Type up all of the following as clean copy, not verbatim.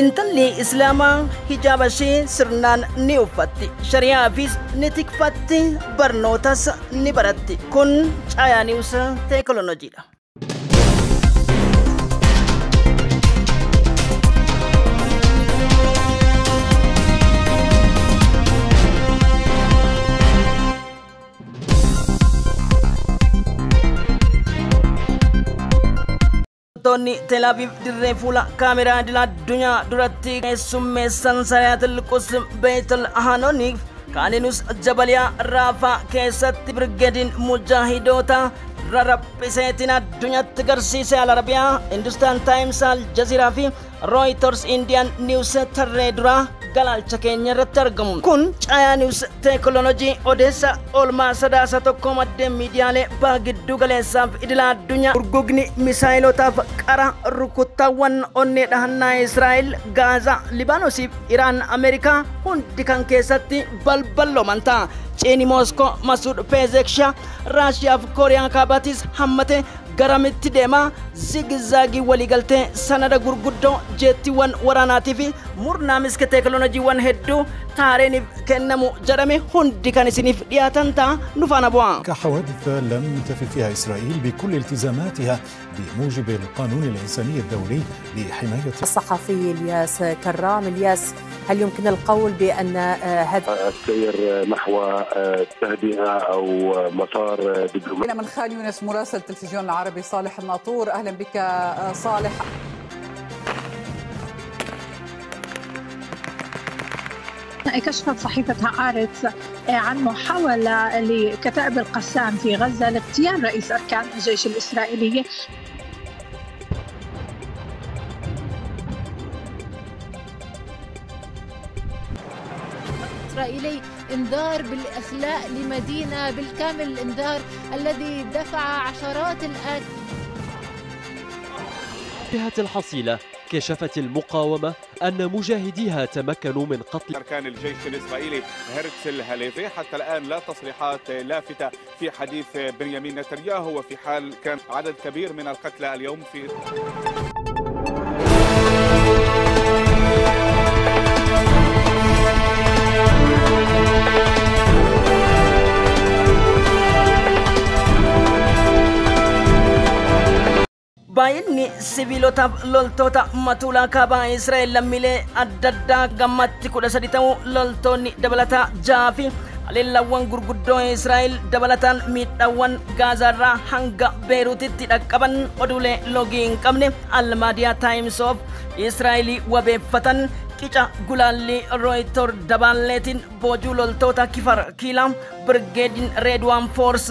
Intalli Islaamaa hijaaba ishee sirnaan ni uffatti. Shari'aafis ni tikfatti, barnootas ni baratti. Kun Caayaa Niwus Teekinooloojiidha. Loltoonni Tel Aviv dirree fuula kaameraa idil addunyaa duratti keessummeessan Sariyaatul Quds Beetul Hanooniif Kaaninus Jabaliyaa Raafaa keessatti birgeediin mujaahidoota rarraphiseetiin addunyaatti garsiise. Al Arabiyaa, Hindustaan Taayims, Al Jaziiraa fi Reuters Indian News tarree duraa galaalcha keenya irratti argamu. Kun Caayaa Niwus Teekinooloojii, odeessa oolmaa Sadaasa 1, maddeen miidiyaalee baha gidduu galeessaaf idila addunyaa. Gurgugni misaayilotaaf qara rukuttaawwan onnee dhahannaa Israa'el, Gaazaa, Libaanoosiif Iraan, Ameerikaa hundi kan keessatti balballooman ta'a. Ceeni Mooskoo Masuud Peezekshaa Raashiyaaf Kooriyaan Kaabaatis hammate garamitti deema? Zigzaagii waliigaltee sanada gurguddoo jeettiiwwan waraanaatii fi murnaa miska teekinooloojiiwwan hedduu taareeniif kennamu jedhame hundi kan isiniif dhiyaatan ta'a, nu faana bu'a. كحوادث لم تف فيها إسرائيل بكل التزاماتها بموجب القانون الإنساني الدولي لحماية الصحفي الياس كرام. الياس، هل يمكن القول بأن هذا السير نحو تهدئة أو مسار دبلوماسي؟ من خان يونس مراسل التلفزيون العربي صالح الناطور، أهلا بك صالح. كشفت صحيفة هآرتس عن محاولة لكتائب القسام في غزة لاغتيال رئيس أركان الجيش الإسرائيلي. إسرائيلي انذار بالإخلاء لمدينة بالكامل، الإنذار الذي دفع عشرات الآلاف. جهة الحصيلة، كشفت المقاومة أن مجاهديها تمكنوا من قتل أركان الجيش الإسرائيلي هرتزل هاليفي. حتى الآن لا تصريحات لافتة في حديث بنيامين نتنياهو، وفي حال كان عدد كبير من القتلى اليوم في Baay'inni sibiilotaaf loltoota Matuulaa kaabaa Israa'el lammiilee adda addaa gammatti 13 ta'uu, loltoonni dabalataa ja'a fi haleellawwan gurguddoo Israa'el dabalataan miidhaawwan Gaazaarraa hanga Beeruutitti dhaqqaban, oduulee loogii hin qabne Almaadiyaa Taayims of Israa'elii wabeeffatan, qica gulaallii Rooytor dabaalleetiin boojuu loltoota Kifar Kiilaa, birgeediin Reedwaan Foors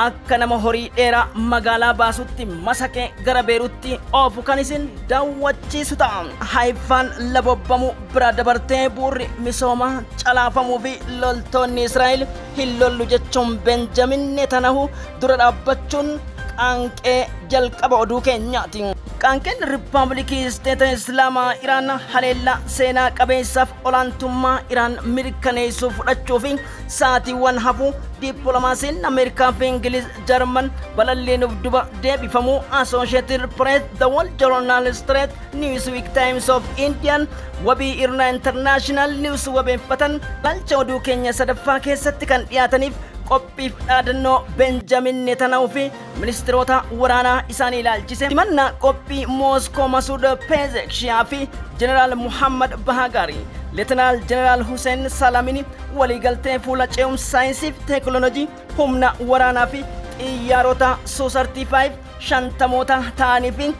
akka nama horii dheeraa magaalaa baasutti masaqee gara Beeruutti oofu kan isin daawwachiisu ta'a. Haayifaan labobbamuu bira dabartee bu'urri misoomaa calaafamuu fi loltoonni Israa'el hin lollu jechuun Benjamin Netanahu dura dhaabbachuun qaanqee jalqaba oduu keenyaati. Qaanqeen Riippaabilikii Isteeta Islaamaa Iraan haleellaa seenaa qabeessaaf olaantummaa Iraan mirkaneessuu fudhachuu fi sa'aatiiwwan hafuu, dippiloomaasiin Ameerikaa fi Ingiliz Jarman balalliinuuf duba deebifamuu, Associated Press, The Wall Journal Street, Newsweek, Times of Indian, wabii Irna International News wabeeffatan, galcha oduu keenya sadaffaa keessatti kan dhiyaataniif qophiif dhaadannoo Benjamin Netanyahu fi ministeerota waraanaa isaanii ilaalchise, himannaa qophii Mooskoo Masuud Pezekshiyaa fi Jeneraal Muhammad Bahagari, Leetanaal Jeneraal Hussein Salamini waliigaltee fuula ce'umsa saayinsii fi teekinooloojii humna waraanaa fi xiyyaarota Su-35 shantamoota ta'anii fi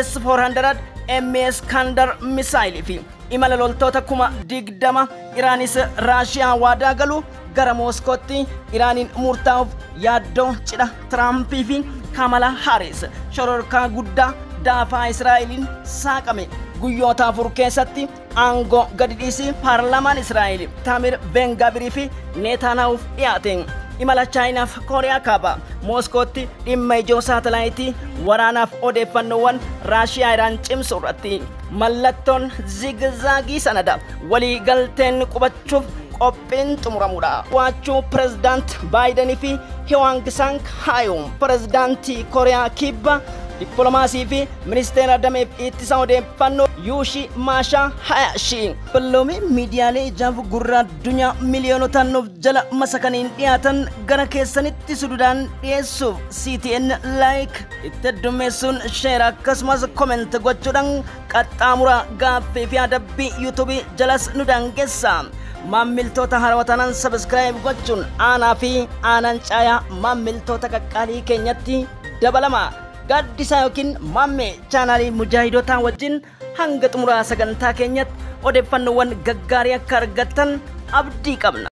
S-400 MS Iskander misaayilii fi imala loltoota 20,000 Iraanis Raashiyaa waadaa galu gara Mooskootti, Iraaniin murtaa'uuf yaaddoo cidha Tiraampii fi Kamala Haaris, shororkaa guddaa daafaa Israa'eliin saaqame, guyyoota 4 keessatti aangoo gadi dhiisii paarlaamaan Israa'el Taamir Bengabirii fi Neetaanahuuf dhiyaate. Imala Chaayinaaf Kooriyaa Kaabaa, Mooskootti dhimma ijoo saatalaayitii waraanaaf odeeffannoowwan Raashiyaa Iraan cimsu irratti mallattoon zigzaagii sanada walii galteen qubachuuf qophiin xumuramudha. Waachuu pirezidaant Baayidanii fi Hiwaang Sang Haayum pirezidaantii Kooriyaa Kibbaa, dippiloomaasii fi ministeera dameef ittisa odeeffannoo Yuushi Maashaa Hayashi. Balloomee miidiyaalee ijaaf gurra addunyaa miliyoonotaan nuuf jala masakaniin dhiyaatan gara keessanitti sududaan dhiyeessuuf CTN like itti heddummeessuun share akkasumas comment gochuudhaan qaxxaamura gaaffii fi adabbii yuutuubii jalas nu daangessa. Maammiltoota haarawwatanan subscribe gochuun aanaa fi aanan caayaa maammiltoota qaqqaalii keenyatti dabalama. Gaaddisaa yookiin maammee chaanaalii mujaahidotaa wajjin hanga xumuraa sagantaa keenyatti odeeffannoowwan gaggaarii akka argattan abdii qabna.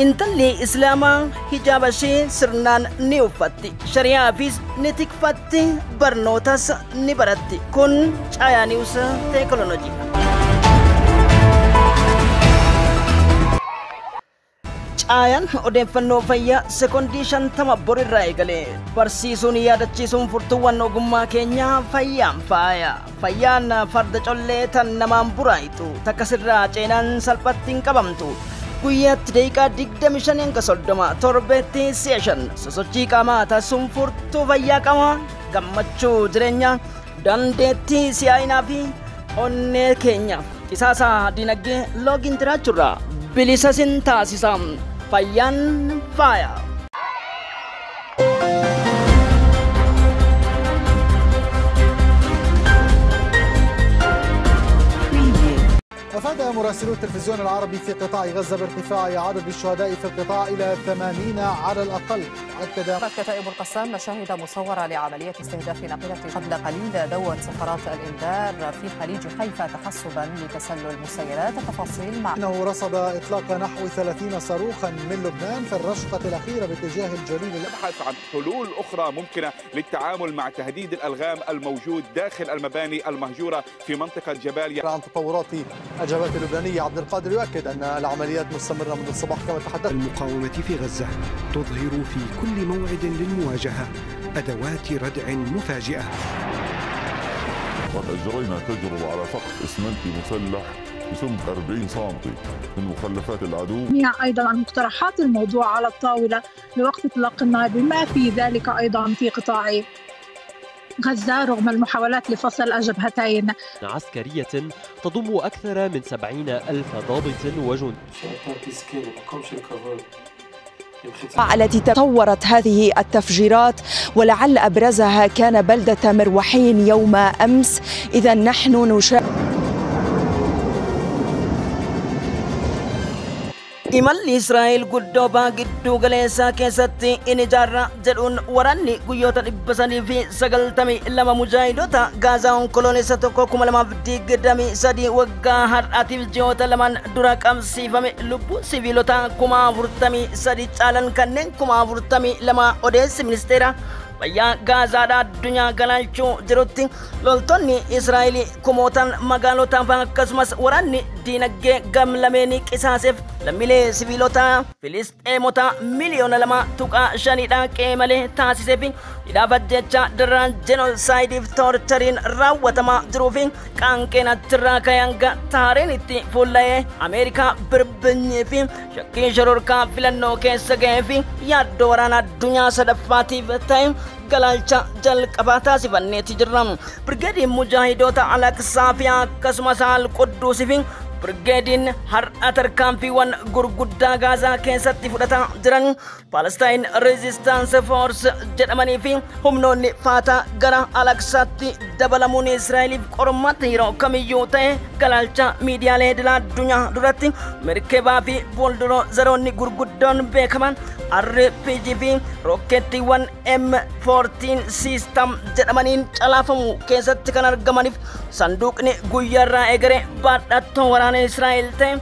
Intalli Islaamaa hijaaba ishee sirnaan ni uffatti, shari'aafis ni tikfatti, barnootas ni baratti. Kun Caayaa Niwus Teekinooloojiidha. Caayaan odeeffannoo fayyaa sekoondii 50 borirraa eegalee barsiisuun yaadachiisuun furtuuwwan ogummaa keenyaa fayyaan faaya. Fayyaan farda collee tan namaan buraayitu takka sirraa ceenaan salphatti hin qabamtu. Guyyaatti daqiiqaa 25 hanga 30 torbeetti si'a 5 sosochii qaamaa taasisuun furtuu fayyaa qaamaa gammachuu jireenyaa dandeettii si'aayinaa fi onnee keenyaaf qisaasaa dinagdee loogiin jiraachuurraa bilisa sin taasisa. Fayyaan faaya. أفاد مراسلو التلفزيون العربي في قطاع غزة بارتفاع عدد الشهداء في القطاع إلى 80 على الأقل. أكد كتائب القسام مشاهد مصورة لعملية استهداف ناقلة قبل قليل دوت سفرات الإنذار في خليج حيفا تحسبا لتسلل مسيرات. التفاصيل مع أنه رصد إطلاق نحو 30 صاروخا من لبنان في الرشقة الأخيرة باتجاه الجليل. نبحث عن حلول أخرى ممكنة للتعامل مع تهديد الألغام الموجود داخل المباني المهجورة في منطقة جباليا. عن تطورات الجبهة اللبنانية عبد القادر يؤكد أن العمليات مستمرة منذ الصباح كما تحدث. المقاومة في غزة تظهر في كل موعد للمواجهة أدوات ردع مفاجئة. قد أجرينا تجربة على سقف إسمنتي مسلح بسمك 40 سنتي من مخلفات العدو. أيضا المقترحات الموضوعة على الطاولة لوقف إطلاق النار بما في ذلك أيضا في قطاع غزة رغم المحاولات لفصل الجبهتين. عسكرية تضم أكثر من 70,000 ضابط وجند. التي تطورت هذه التفجيرات ولعل أبرزها كان بلدة مروحين يوم أمس. إذا نحن نشاهد Imalli Israa'el guddoo baha gidduu galeessaa keessatti inni ijaarra jedhuun waraanni guyyoota 392 mujaahidoota Gaazaa onkoloolessa 1 2023 waggaa har'aatiif ji'oota lamaan dura qabsiifame lubbuu siviilota 43,000 caalan kanneen 42,000 odeessi ministeera fayyaa Gaazaadhaa addunyaa galaalchuu jirutti loltoonni Israa'el kumootaan magaalotaa akkasumas waraanni diinagdee gamlameenii qisaaseef lammiilee siviilotaa Filisxeemota miliyoona 2.5 qe'ee malee taasisee fi hidhaaf ajjeechaa dararaan jenoosaayidiif toorchariin raawwatamaa jiruu fi qaanqeen achirraa ka'e hanga taareen itti fuulla'ee Ameerikaa birbinyii fi shakkii shororkaa filannoo keessa ga'ee fi yaaddoo waraana addunyaa sadaffaatiif ta'e galaalcha jalqabaa taasifanneeti jirra. Birgeediin mujaahidoota Al-Aqsaa fi akkasumas Al-Qudduusii fi Birgeediin har'a tarkaanfiiwwan gurguddaa Gaazaa keessatti fudhataa jiran Palestine Resistance Force jedhamanii fi humnoonni Faataa gara Al-Aqsaatti dabalamuun Israa'eliif qormaata yeroo kamiyyuu ta'e galaalcha miidiyaalee idil addunyaa duratti mirkebaa fi buuldozeroonni gurguddoon beekaman RPG fi rokkeettiiwwan M14 system jedhamaniin calaafamu keessatti kan argamaniif sanduuqni guyyaarraa eegale baadhattoo waraana Israa'el ta'e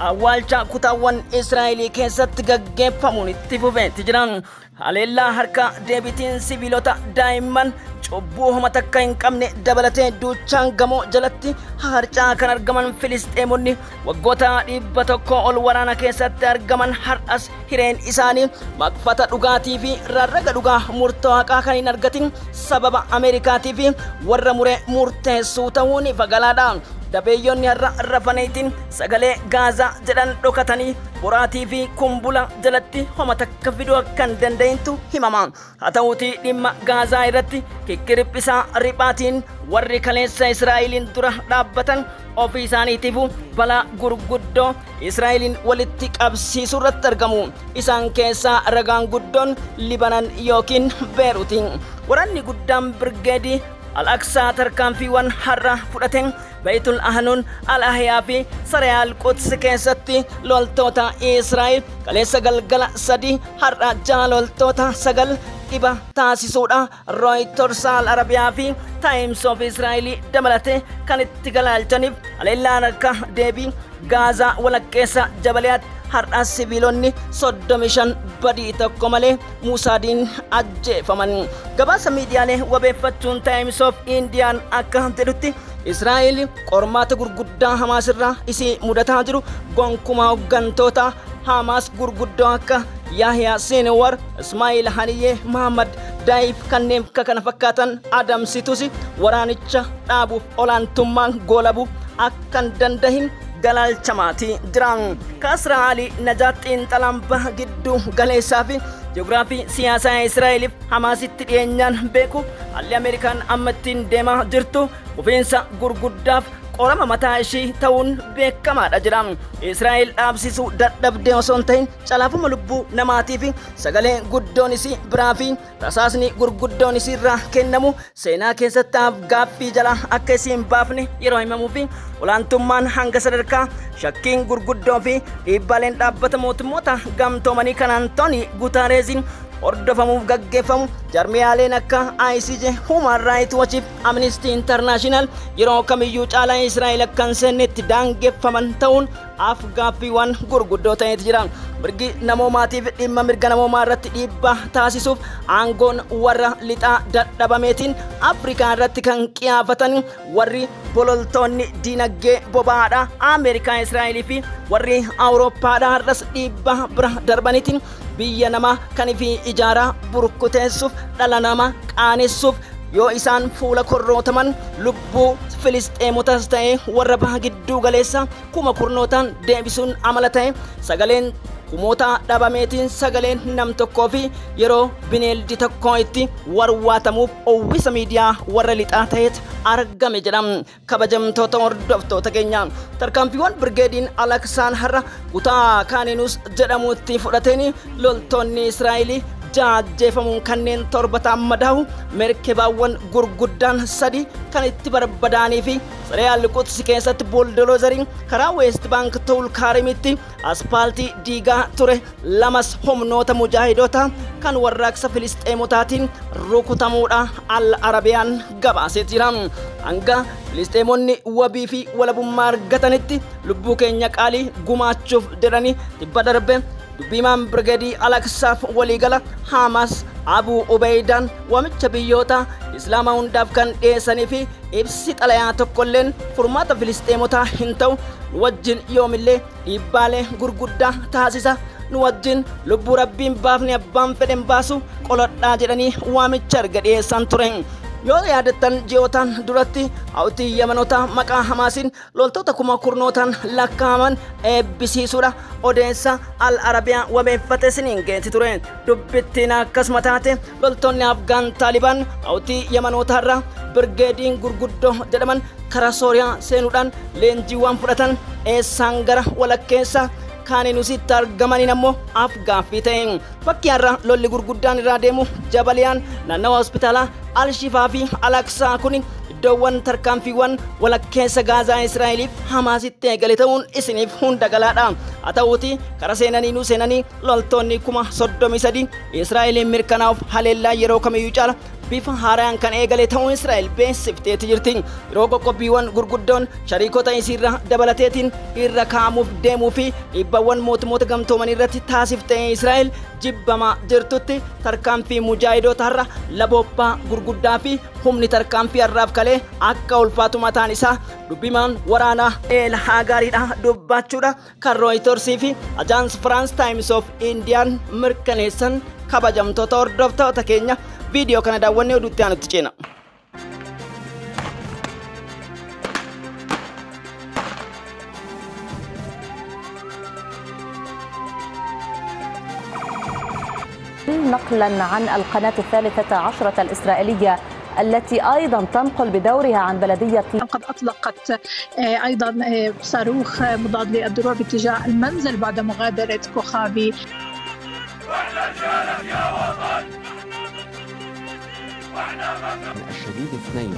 awwaalcha kutaawwan Israa'elii keessatti gaggeeffamuun itti fufeetti jiran. Haleellaa harka deebitiin siviilota daa'imman cubbuu homa takka hin qabne dabalatee duuchaan gamoo jalatti harcaa kan argaman Filisxeemonni waggoota 100 ol waraana keessatti argaman har'as hireen isaanii maqfata dhugaatii fi rarraga dhugaa murtoo haqaa kan hin argatin sababa Ameerikaatii fi warra muree murteessuu ta'uun fagalaadha. Dabeeyyoonni har'a rafaniitiin sagalee Gaazaa jedhan dhokatanii boraatii fi kumbula jalatti homa takka fiduu akka hin danda'intu himama. Haa ta'uutii dhimma Gaazaa irratti kikkiriphisaa riphaatiin warri kaleessa Israa'eliin dura dhaabbatan ofii isaaniitiif balaa gurguddoo Israa'eliin walitti qabsiisuu irratti argamu. Isaan keessaa ragaan guddoon Libanan yookiin Beeruuti. Waraanni guddaan Birgeedii Al-Aqsaa tarkaanfiiwwan har'a fudhateen Baitul Ahnuun, Al-Ahyaa fi Sarayaal Quds keessatti loltoota Israa'el kaleessa galgala 3 har'a 6 loltoota 9 dhiba taasisuudha. Reuters, Al Arabiyaa fi Times of Israel dabalatee kan itti galaalchaniif haleellaan akka deebii Gaazaa walakkeessa Jabaliyaatti har'a siviilonni 35 badii tokko malee Musaadiin ajjeefaman. Gabaasa miidiyaalee wabeeffachuun Times of Indiyaan akka jedhutti Israa'el qormaata gurguddaa Hamaas irraa isii mudataa jiru gonkumaa hooggantoota Hamaas gurguddoo akka Yahya Sinwar, Ismail Haniyeh, Muhammad Daif kanneen kana fakkaatan adamsitus waraanicha dhaabuuf olaantummaan goolabuu akka hin dandahin galaalchamaati jiran. Kasra Ali Najaat xiinxalaan baha gidduu galeessaa fi ji'oogiraafii siyaasaa Israa'eliif Hamaasitti dhiyeenyaan beeku haalli Ameerikaan amma ittiin deemaa jirtu kufiinsa gurguddaaf qorama mataa ishii ta'uun beekamaadha jedha. Israa'el dhaabsisuu dadhabdee osoo hin ta'in calaafuma lubbuu namaatii fi sagalee guddoon isii biraa fi rasaasni gurguddoon isii irraa kennamu seenaa keessatti gaaffii jalaa akka isiin baafne yeroo himamuu fi olaantummaan hanga sadarkaa shakkiin gurguddoo fi dhiibbaaleen dhaabbata mootummoota gamtoomanii kan Antooni Gutaareeziin hordofamuuf gaggeeffamu jarmiyaaleen akka ICJ, Human Rights Watch fi Amnesty International yeroo kamiyyuu caalaa Israa'el akka hin seennetti daangeffaman ta'uun afgaaffiiwwan gurguddoo ta'eeti jira. Mirgi namoomaatiif dhimma mirga namoomaa irratti dhiibbaa taasisuuf aangoon warra lixaa dadhabameetiin Afrikaa irratti kan qiyaafatan warri bololtoonni diinagdee boba'aadha. Ameerikaa, Israa'elii fi warri Awurooppaadha har'as dhiibbaa bira darbaniitiin biyya namaa kan fi ijaaraa burkuteessuuf dhala namaa qaanessuuf yoo isaan fuula korrootaman lubbuu Filisxeemotas ta'e warra baha gidduu galeessa kuma kurnootaan deebisuun amala ta'e sagaleen kumoota dhabameetiin sagaleen nam tokkoo fi yeroo bineeldi tokko itti warwaatamuuf uwwisa miidiyaa warra lixaa ta'eet argame jedham. Kabajamtoota hordoftoota keenya, tarkaanfiiwwan Birgeediin Alaksaan har'a kutaa Kaaninus jedhamutti fudhateen loltoonni Israa'elii ajjeefamuun kanneen 7 ta'an madaa'u merkebaawwan gurguddaan 3 kan itti barbadaanii fi Sarayaal Quds keessatti buuldoozariin karaa West Bank Tulkaarimitti aspaaltii diigaa ture 2 humnoota mujaahidoota kan warraaqsa Filisxeemotaatiin rukutamuudha Al Arabiyaan gabaasee jira. Hanga Filisxeemonni wabii fi walabummaa argatanitti lubbuu keenya qaalii gumaachuuf jedhanii tibba darbe dubbiimaan Birgeedii Alaksaaf waliigala Hamaas Abu Ubeydaan waamicha biyyoota Islaamaa hundaaf kan dhiyeessanii fi ibsi xalayaa tokkolleen furmaata Filisxeemotaa hin ta'u, nu wajjin yoomillee dhiibbaalee gurguddaa taasisa, nu wajjin lubbuu rabbiin baafne abbaan fedhen baasu qoladhaa jedhanii waamicha erga dhiyeessan ture. Yoo yaadattan ji'ootaan duratti hawtii Yamanoota maqaa Hamaasiin loltoota kuma kurnootaan lakkaa'aman eebbisiisuudha odeessa Al Arabiyaa wabeeffate siniin geessi ture. Dubbittiin akkasuma taate loltoonni Afgaan Taalibaan hawtii Yamanootaarraa Birgeediin gurguddoo jedhaman karaa Sooriyaa seenuudhaan leenjiiwwan fudhatan eessaan gara walakkeessa Kaaninusitti argamaniin ammoo afgaaffii ta'e. Bakki har'a lolli gurguddaan irraa deemu Jabaliyaan naannawa hospitaalaa Al-Shifaa fi Al-Aqsaa kun iddoowwan tarkaanfiiwwan walakkeessa Gaazaa Israa'eliif Hamaasitti eegale ta'uun isiniif hunda galaadha. Haa ta'uuti karaa seenanii seenanii loltoonni 33,000 Israa'eliin mirkanaa'uuf haleellaa yeroo kamiyyuu caala bifa haaraan kan eegale ta'uun Israa'el beeksifteeti jirti. Yeroo qoqqobbiiwwan gurguddoon shariikota isiirra dabalateetiin irra kaa'amuuf deemuu fi dhiibbawwan mootummoota gamtoomanii irratti taasiftee Israa'el jibbamaa jirtutti tarkaanfii mujaahidoota har'a laboobbaa gurguddaa fi humni tarkaanfii har'aaf kalee akka ulfaatu mataan isaa dubbimaan waraanaa El Hagaariidha dubbachuudha kan Rooyitorsii fi Ajaans Firaans Times of Indiyaan mirkaneessan. Kabajamtoota hordoftoota keenya, viidiyoo kana daawwannee oduutti aanutti ceena. نقلا عن القناة 13 الإسرائيلية التي أيضا تنقل بدورها عن بلدية. قد أطلقت أيضا صاروخ مضاد للدروع باتجاه المنزل بعد مغادرة كوخافي. الشديد 2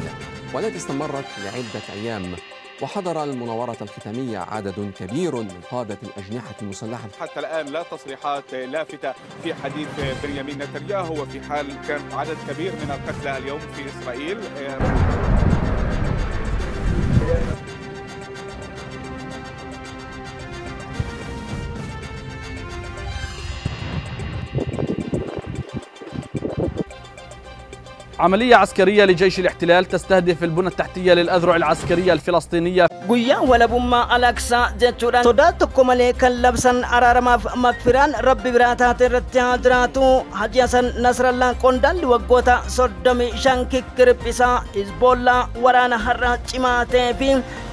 والتي استمرت لعدة أيام، وحضر المناورة الختامية عدد كبير من قادة الأجنحة المسلحة. حتى الآن لا تصريحات لافتة في حديث بنيامين نتنياهو، وفي حال كان عدد كبير من القتلى اليوم في إسرائيل. عملية عسكرية لجيش الاحتلال تستهدف البنى التحتية للأذرع العسكرية الفلسطينية. Guyyaa walabummaa Al-Aqsaa jechuudhaan sodaa tokko malee kan labsan araaramaaf makfiraan rabbi biraa taate irratti haa jiraatu. Haji Hasan Nasrallaan qondaalli waggoota 35 kikkiriphisaa Hizboollaa waraana har'a cimaa ta'ee fi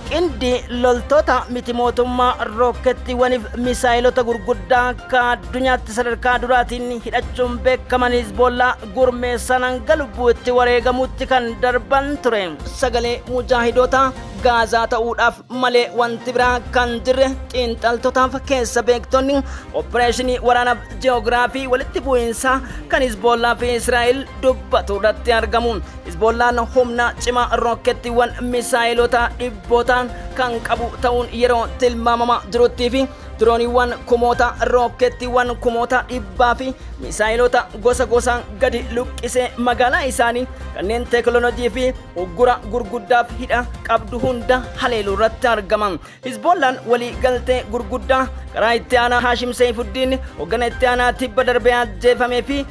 qindii loltoota miti mootummaa rookettiiwwaniif misaayilota gurguddaa akka addunyaatti sadarkaa duraatiin hidhachuun beekaman Hizboollaa gurmeessan hanga lubbuu itti wareegamutti kan darban ture. Sagalee mujaahidoota Gaazaa ta'uudhaaf malee wanti biraa kan jirre xiinxaltootaaf keessa beektonni opereeshinii waraanaaf ji'oogiraafii walitti bu'iinsaa kan Hizboollaa fi Israa'el dubbatu irratti argamu. Hizboollaan humna cimaa rookettiiwwan misaayilota dhibbootaan kan qabu ta'uun yeroo tilmaamamaa jiruttii fi dirooniiwwan kumoota rookettiiwwan kumoota dhibbaa fi misaayilota gosa gosaan gadi luqqisee magaalaa isaanii kanneen teekinooloojii fi uggura gurguddaaf hidha qabdu hunda haleeluu irratti argaman. Hizboollaan walii galtee gurguddaa karaa itti aanaa Haashim Seyfuddiin hoggana itti aanaa tibba darbee ajjeefamee fi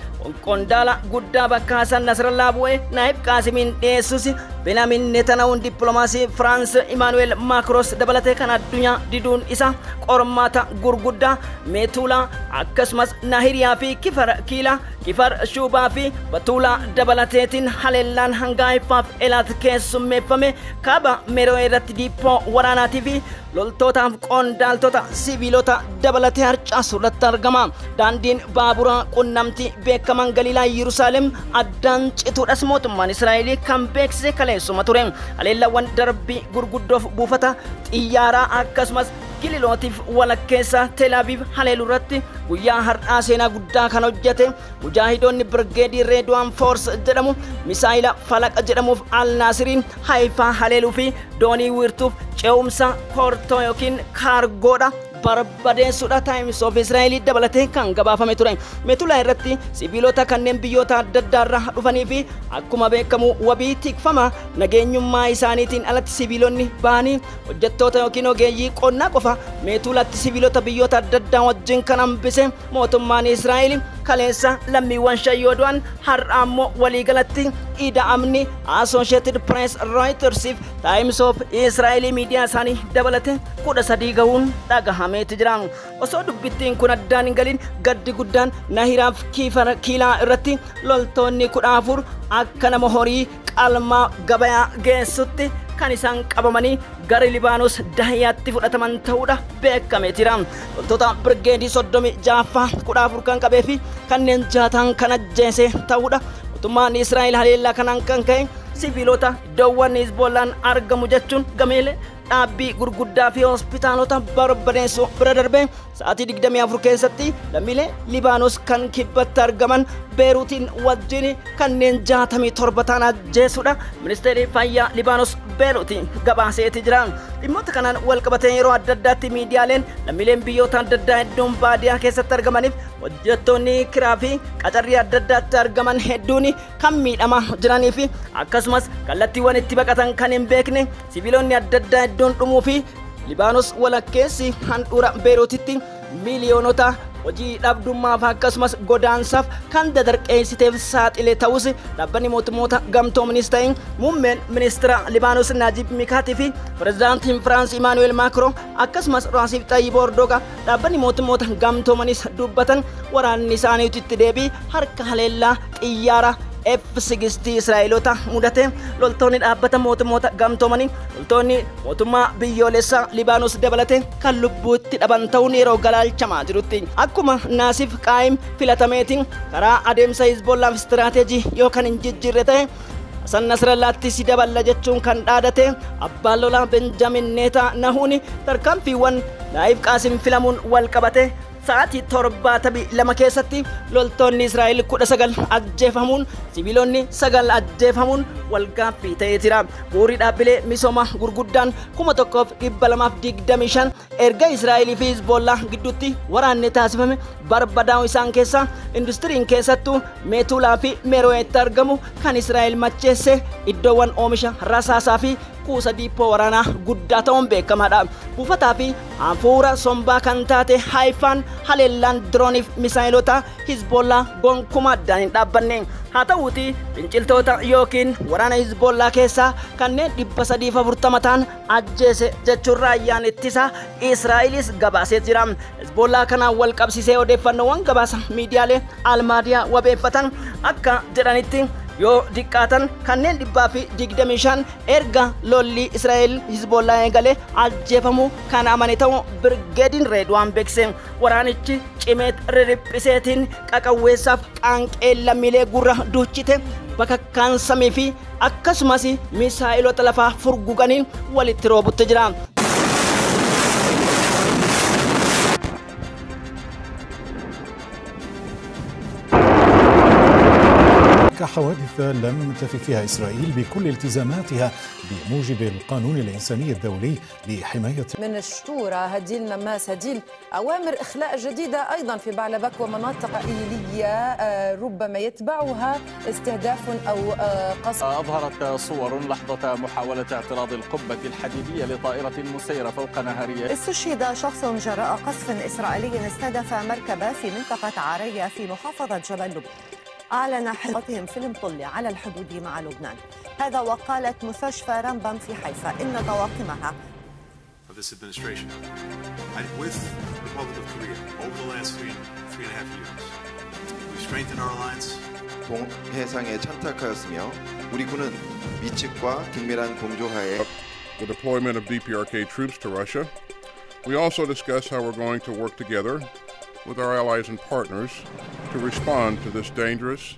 qondaala guddaa bakka Hasan Nasrallaa bu'ee Naayib Qaasimiin dhiyeessus Benaamin Netanyahuun dippiloomaasii Firaans Imaanuweel Maakroos dabalatee kan addunyaa diduun isa qormaata gurguddaa Meetuulaa akkasumas Nahiriyaa fi Kifar Kiilaa Kifar Shuubaa fi Batuulaa dabalateetiin haleellaan hanga Haifaaf Elaat keessummeeffame kaaba Meroo irratti diippoo waraanaatii fi loltootaaf qondaaltota sibiilota dabalatee harcaasu irratti argama. Daandiin baaburaa qunnamtii beekaman Galiilaa Yerusaalem addaan cituudhas mootummaan Israa'elii kan beeksise kaleessuma ture. Haleellawwan darbii gurguddoof buufata xiyyaaraa akkasumas Gililootiif walakkeessa Tel Aviv haleeluu irratti guyyaa har'aa seenaa guddaa kan hojjete mujaahidoonni Birgeedii Reedwaan Foors jedhamu misaayila Falaqa jedhamuuf Al-Naasiriin Haifaa haleeluu fi doonii wiirtuuf ce'umsa koortoo yookiin kaargoodha barbadeessuudha Times of Israel dabalatee kan gabaafame ture. Meetulaa irratti sibiilota kanneen biyyoota adda addaa irraa dhufanii fi akkuma beekamu wabii tikfama nageenyummaa isaaniitiin alatti sibiilonni ba'anii hojjettoota yookiin ogeeyyii qonnaa qofa meetulaatti sibiilota biyyoota adda addaa wajjin kan hambise mootummaan Israa'el kaleessa lammiiwwan shan yoo du'an har'a ammoo waliigalatti ida'amni Associated Press, Reuters fi Times of Israel miidiyaa isaanii dabalate 13 gahuun dhagahameeti jira. Osoo dubbittiin kun addaan hin galin gaddi guddaan Nahiraaf Kiilaa irratti loltoonni 14 akka nama horii qalmaa gabayaa geessutti kan isaan qabamanii gara Libaanos Dahiyaatti fudhataman ta'uudha beekameetira. Loltoota Birgeedii 36ffaa 14 kan qabee fi kanneen 6 kan ajjeese ta'uudha. Mootummaan Israa'el haleellaa kanaan kan ka'e sibiilota iddoowwan Hizboollaan argamu jechuun gameelee dhaabbii gurguddaa fi hospitaalota barbadeessuu bira darbee sa'aatii 24 keessatti lammiilee Libaanos kan kibbatti argaman Beeruutiin wajjin kanneen 67 ta'an ajjeesuudha. Ministeerri Fayyaa Libaanos Beeruutiin gabaaseeti jira. Dhimmoota kanaan wal qabatee yeroo adda addaatti miidiyaaleen lammiileen biyyoota adda addaa hedduun baadiyyaa keessatti argamaniif hojjettoonni kiraa fi qacarrii adda addaatti argaman hedduun kan miidhamaa jiranii fi akkasumas kallattiiwwan itti baqatan kan hin beekne sibiilonni adda addaa hedduun dhumuu fi Libaanos walakkeessi handhuura Beeruutitti miiliyoonota hojii dhabdummaaf akkasumas godaansaaf kan dadarqeessiteef saaxilee ta'us dhaabbanni mootummoota gamtoomanis ta'in muummeen ministeera Libaanos Naajib Mikaatii fi pirezidaantiin Firaans Imaanuweel Maakiroo akkasumas Raasiif Xayyib Erdogan dhaabbanni mootummoota gamtoomanis dubbatan waraanni isaaniitu itti deebii harka haleellaa xiyyaara F-60 Israa'eelota mudate loltoonni dhaabbata mootummoota gamtoomanii loltoonni mootummaa biyyoolessaa Libaanos dabalate kan lubbuutti dhaban ta'uun yeroo galaalchamaa jirutti akkuma Naasif Qaayim filatameetiin karaa adeemsa Hizbollaaf istiraateejii yookaan hin jijjiirre ta'e Hasan Nasrallaatti si daballa jechuun kan dhaadate abbaan lolaa Benjamin Netanyahuun tarkaanfiiwwan Naayif Qaasim filamuun wal qabate sa'aatii 72 keessatti loltoonni Israa'el 19 ajjeefamuun sibiilonni 9 ajjeefamuun walgaaffii ta'ee jira. Bu'uurri dhaabbilee misooma gurguddaan 1225 erga Israa'elii fi Hizbollaa gidduutti waraanni taasifame barbadaa'u isaan keessaa industiriin keessattuu Meetulaa fi Mero'eetti argamu kan Israa'el macheesse iddoowwan oomisha rasaasaa fi kuusa diippoo waraanaa guddaa ta'uun beekamaadha. Buufataa fi hafuura sombaa kan taate Haifaan haleellaan dirooniif misaayilota Hizbollaa gonkumaa addaan hin dhaabbanne. Haa ta'uutii finciltoota yookiin waraana Hizbollaa keessaa kanneen 340 ta'an ajjeese jechuun raayyaan ittisa Israa'elis gabaasee jira. Hizbollaa kanaan wal qabsiisee odeeffannoowwan gabaasa miidiyaalee Almaadiyaa wabeeffatan akka jedhanitti yoo diqqaatan kanneen 125 erga lolli Israa'el Hizbollaa eegalee ajjeefamuu kan amane ta'u Birgeediin Reedwaan beekse. Waraanichi cimeet ririphiseetiin qaqawweessaaf qaanqee lammiilee gurra duuchite bakakkaan samii fi akkasumas misaa'ilota lafaa furguganiin walitti roobutti jira. حوادث لم تفي فيها إسرائيل بكل التزاماتها بموجب القانون الإنساني الدولي لحماية من الشتورة. هديل نماس، هديل، أوامر إخلاء جديدة أيضا في بعلبك ومناطق إيلية ربما يتبعها استهداف أو قصف. أظهرت صور لحظة محاولة اعتراض القبة الحديدية لطائرة مسيرة فوق نهرية. استشهد شخص جراء قصف إسرائيلي استهدف مركبة في منطقة عارية في محافظة جبل لبنان. أعلن حلقتهم في المطلة على الحدود مع لبنان. هذا وقالت مستشفى رامبام في حيفا إن طواقمها of this administration with the Republic of Korea over the last three and a half years. We've strengthened our alliance. 동해상에 찬탁하였으며 우리 군은 미측과 긴밀한 공조하에 the deployment of DPRK troops to Russia. We also discussed how we're going to work together with our allies and partners to respond to this dangerous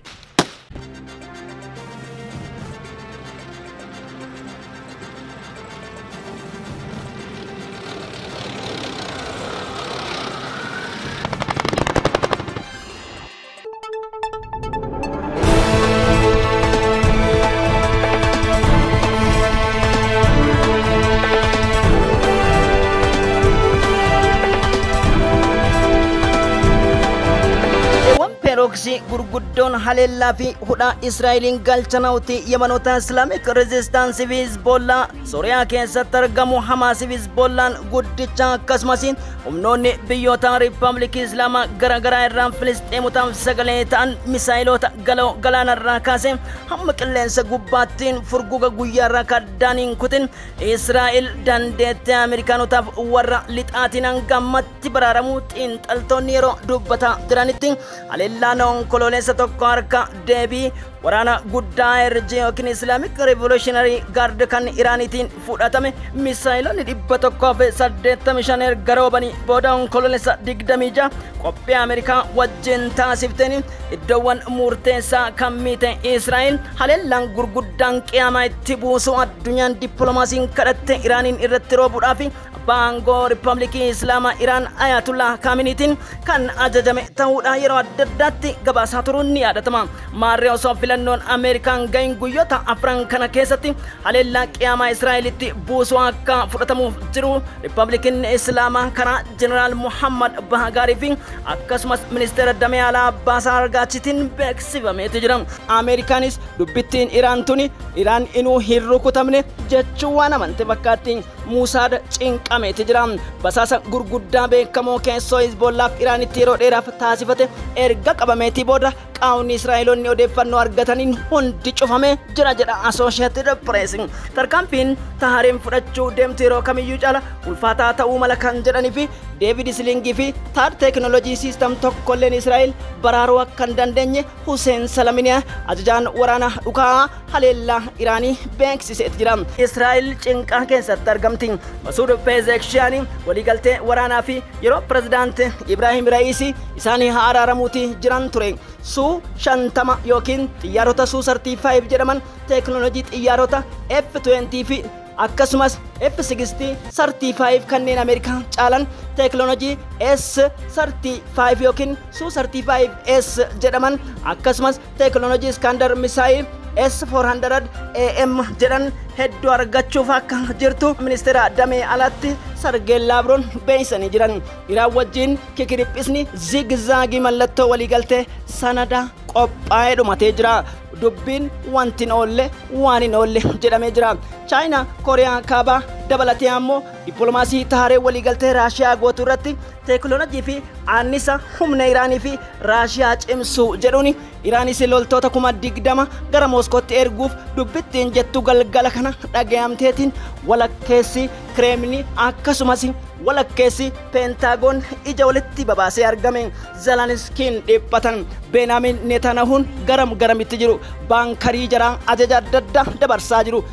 Gurguddoon haleellaa fi hudhaa Israa'eliin galchanawti Yemanoota Islaamic Resistance fi Hizbollaa Sooriyaa keessatti argamu Hamaas fi Hizbollaan guddicha akkasumas humnoonni biyyoota Riippaabilikii Islaamaa garaagaraa irraa Filisxeemotaaf sagalee ta'an misaayilota galoo galaanarraa kaasee hamma qilleensa gubbaattiin furguga guyyaarraa kaddaaniin kutin Israa'el dandeettii Ameerikaanotaaf warra lixaatiin hangammatti baraaramuu xiinxaltoonni yeroo dubbataa jiranitti haleellaan onkoloolessa tokko harka deebii waraana guddaa IRG yookiin Islamic Revolutionary Guard kan Iraaniitiin fudhatame misaayilonni 185 erga roobanii booda onkoloolessa 26 qophii Ameerikaa wajjin taasifteen iddoowwan murteessaa kan miite Israa'el haleellaan gurguddaan qiyaamaa itti buusu addunyaan dippiloomaasiin kadhatte Iraaniin irratti roobuudhaaf baangoo Riippaabilikii Islaamaa Iraan Ayatollah Khameneitiin kan ajajame ta'uudha yeroo adda addaatti gabaasaa turuun ni yaadatama. Maarree osoo filannoon Ameerikaan gahin guyyoota afran kana keessatti haleellaa qiyaamaa Israa'elitti buusuu akka fudhatamuuf jiru Riippaabilikiin Islaamaa karaa Jeneraal Muhammad Bahagaarii fi akkasumas ministeera damee alaa Abbaasaa Argaachitiin beeksifameetu jira. Ameerikaanis dubbittiin Iraan tuni Iraan inuu hin rukutamne jechuu waan amante fakkaatti Muusaad cinqameeti jira. Basaasa gurguddaa beekamoo keessoo Hizbollaaf Iraanitti yeroo dheeraaf taasifate erga qabameetii booda qaawni Israa'eloonni odeeffannoo argataniin hundi cufamee jira jedha Associated Press. Tarkaanfiin Tahareen fudhachuu deemtu yeroo kamiyyuu caala ulfaataa ta'uu mala kan jedhanii fi Deevid Silingii fi Taad teekinooloojii siistam tokkolleen Israa'el baraaruu akka hin dandeenye Hussein Salaminiyaa ajajaan waraana dhukaa haleellaa Iraanii beeksiseet jira. Israa'el cinqaa keessatti argamti. Masuud Pezekshiyaanii waliigaltee waraanaa fi yeroo pirezidaanti Ibraahim Ra'iisi isaanii araaramuuti jiran ture. Suu 50 yookiin xiyyaarota Suu 35 jedhaman teekinooloojii xiyyaarota F-20 fi akkasumas F-60 35 kanneen Ameerikaa caalan teekinooloojii S-35 yookiin Su 35S jedhaman akkasumas teekinooloojii Iskaandar misaayil S-400 AM jedhan hedduu argachuuf akka jirtu ministeera damee alatti Sargee Laavroon beeksisanii jiran. Iraan wajjin kikiriphisni zigzaagii mallattoo waliigaltee sanada qophaa'ee dhumatee jira. Dubbiin wanti hin oolle waan hin oolle jedhamee jira. Chaayinaa, Kooriyaa Kaabaa dabalatee ammoo dippiloomaasii taaree waliigaltee Raashiyaa gootuu irratti teekinooloojii fi annisa humna Iraanii fi Raashiyaa cimsuu jedhuun Iraanis loltoota 20,000 gara Mooskootti erguuf dubbittiin jettu galgala kana dhagayamteetiin walakkeessi Kireemlin akkasumas walakkeessi Peentaagoon ija walitti babaasee argame. Zeleniskiin dhiphatan. Beenaamin Netanyahuun garam garamitti jiru. Baankarii jaraa ajaja adda addaa dabarsaa jiru.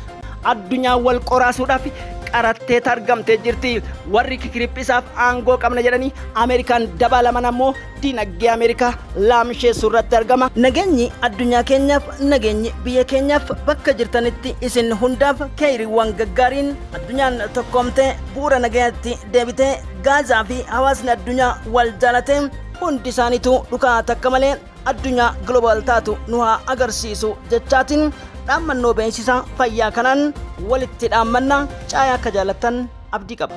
Addunyaa wal qoraasuudhaaf qarattee argamtee jirti. Warri kikiriphisaaf aangoo qabna jedhanii Ameerikaan dabalaman ammoo diinagdee Ameerikaa laamsheessuu irratti argama. Nageenyi addunyaa keenyaaf, nageenyi biyya keenyaaf bakka jirtanitti isin hundaaf keeyriiwwan gaggaariin addunyaan tokkoomtee bu'uura nagayaatti deebitee Gaazaa fi hawaasni addunyaa wal jaalatee hundi isaaniitu dhukaa takka malee addunyaa global taatu nu haa agarsiisu jechaatiin dhaammannoo beeksisaa fayyaa kanaan walitti dhaammannaa caayaa akka jaalattan abdii qaba.